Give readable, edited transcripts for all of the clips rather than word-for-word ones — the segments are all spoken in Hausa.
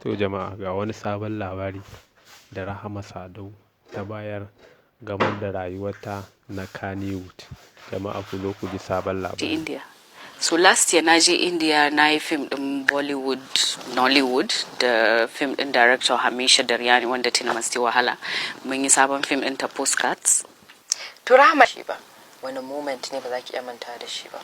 To jama'a, ga wani sabon labari da Rahama Sadau ta bayar game da rayuwarta na Kannywood. Jama'a, ku zo ku ji sabon labari. India. So last year na je India, na yi fim din Bollywood, Nollywood da fim din director Hamisha Daryani wanda Tina Masti Wahala. Mun yi sabon fim din ta Postcards. To Rahama, shi ba wani moment ne ba za ki iya manta da shi ba?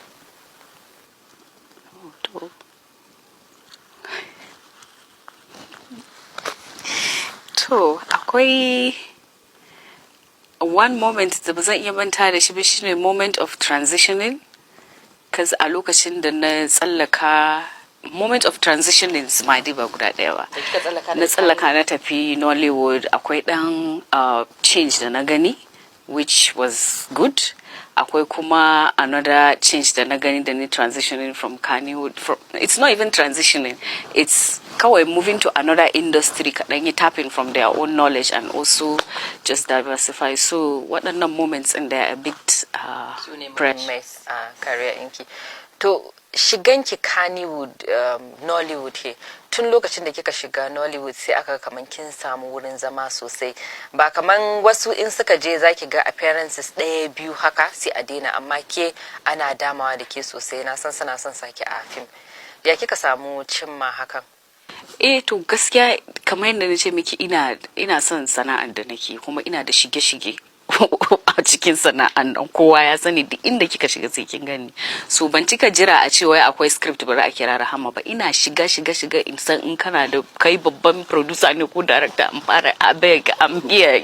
To, akwai one moment da ba zan iya manta da shi ba, shine moment of transitioning. 'Cause a lokacin da na tsallaka, moment of transitioning ma dai ba guda ɗaya ba. Da kika tsallaka Na tsallaka na tafi Nollywood, akwai ɗan change da na gani which was good. Akwai kuma another change da na gani da ni transitioning from Kannywood. From, it's not even transitioning, it's kawai moving to another industry, kaɗan yi tapping from their own knowledge and also just diversify. So waɗannan moments in they are a bit su ne fresh. Muhimmai a career ɗinki. To, shiganki Kannywood, Nollywood he, tun lokacin da kika shiga Nollywood sai aka kaman kin samu wurin zama sosai, ba kaman wasu in suka je zaki ga appearances ɗaya biyu haka sai a daina, amma ke ana damawa da ke sosai. Na san suna son saki a fim. Ya kika samu cimma hakan? Eh, to gaskiya kamar yadda na ce miki, ina son sana'ar da nake, kuma ina da shige-shige a cikin sana'an nan. Kowa ya sani, duk inda kika shiga sai kin gani. So ban cika jira a ce wai akwai script, bari a kira Rahama ba. Ina shiga shiga shiga in san in kana da kai babban producer ne ko director, in fara, "Abeg, I'm here,"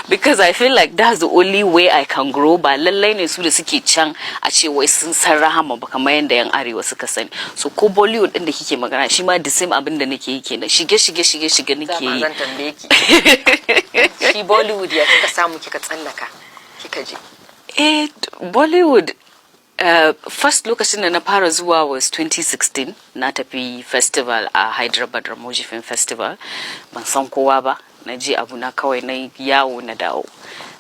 because I feel like that's the only way I can grow. Ba lallai ne su da suke can a ce wai sun san Rahama ba kamar yadda yan arewa suka sani. So ko Bollywood din da kike magana, shi ma the same abin da nake yi kenan, shige shige shige shige nake Dama yi. zan tambaye ki shi Bollywood, ya kika samu kika tsallaka kika je? Eh, Bollywood, first lokacin da na fara zuwa was 2016. Na tafi festival a Hyderabad, Ramoji Film Festival. Ban san kowa ba, na je abu na kawai, na yawo na dawo.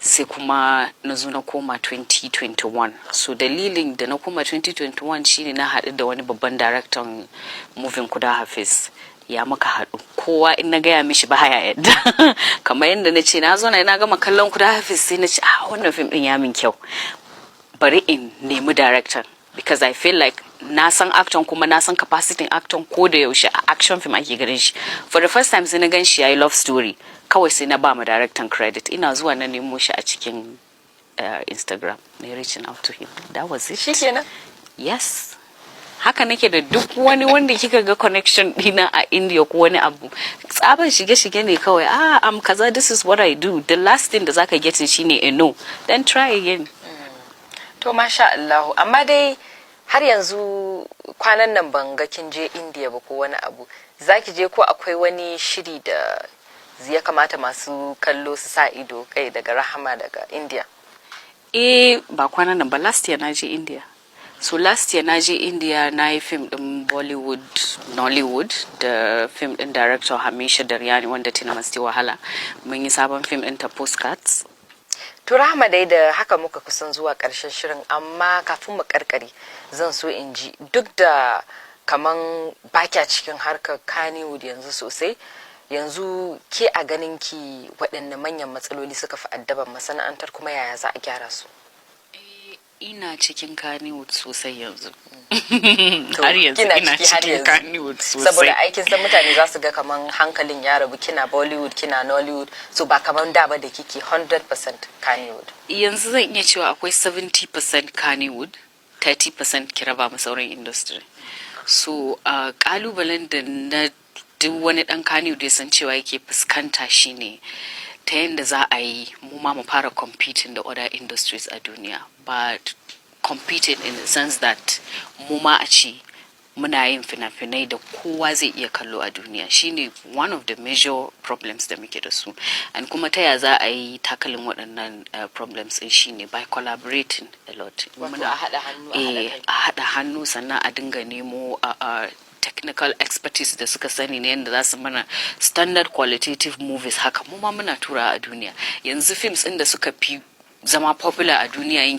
Sai kuma na zo na koma 2021. So dalilin da na koma 2021 shine na haɗu da wani babban daraktan movie, Kuda Hafiz. Ya muka haɗu, kowa in na gaya mishi baya yadda. Kamar yadda na ce, na zo na gama kallon Kuda Hafiz, sai na ce, "Ah, wannan fim ɗin ya min kyau, bari in nemi director," because I feel like na san actor, kuma na san capacity actor, ko da yaushe a action film ake ganin shi. For the first time sai na gan shi yayi love story kawai, sai na ba ma director credit. Ina zuwa na nemo shi a cikin Instagram, na reaching out to him. That was it. Shikenan. Yes, haka nake da duk wani wanda kika ga connection dina a India ko wani abu. Tsaban shige-shige ne kawai. "Ah, I'm kaza, this is what I do." The last thing da zaka get shine a no. Then try again. To, masha Allahu. Amma dai har yanzu kwanan nan ban ga kin je India ba ko wani abu. Zaki je ko akwai wani shiri da ya kamata masu kallo su sa ido kai daga Rahama daga India? Eh, ba kwanan nan ba, last year na je India. So last year na je India, na yi fim din Bollywood, Nollywood da fim din director Hamisha Daryani wanda Tina Masti Wahala. Mun yi sabon fim din ta Postcards. To Rahama, dai da haka muka kusan zuwa ƙarshen shirin, amma kafin mu karkare zan so in ji, duk da kaman ba kya cikin harkar Kannywood yanzu sosai, yanzu ke a ganin ki waɗanne manyan matsaloli suka fi addaban masana'antar, kuma yaya za a gyara su? Ina cikin Kannywood sosai yanzu. To, Har yanzu kina ina ciki har cikin yanzu. Kannywood sosai. Saboda aikin san mutane za su ga kaman hankalin ya rabu, kina Bollywood, kina Nollywood, so ba kaman da ba da kike 100% Kannywood. Yanzu zan iya cewa akwai 70% Kannywood, 30% ki raba ma sauran industry. So kalubalen da na duk wani dan Kannywood ya san cewa yake fuskanta shine ta yadda za a yi mu ma mu fara competing da other industries a duniya, but competing in the sense that mu ma a ce muna yin fina-finai da kowa zai iya kallo a duniya, shine one of the major problems da muke da su. And kuma ta ya za a yi tackling waɗannan problems din shine by collaborating a lot. Wato a haɗa hannu, a haɗa Eh, kai. a haɗa hannu, sannan a dinga nemo technical expertise da suka sani ne yadda za su mana standard qualitative movies. Haka mu ma muna tura a duniya. Yanzu films ɗin da suka fi zama popular a duniya yin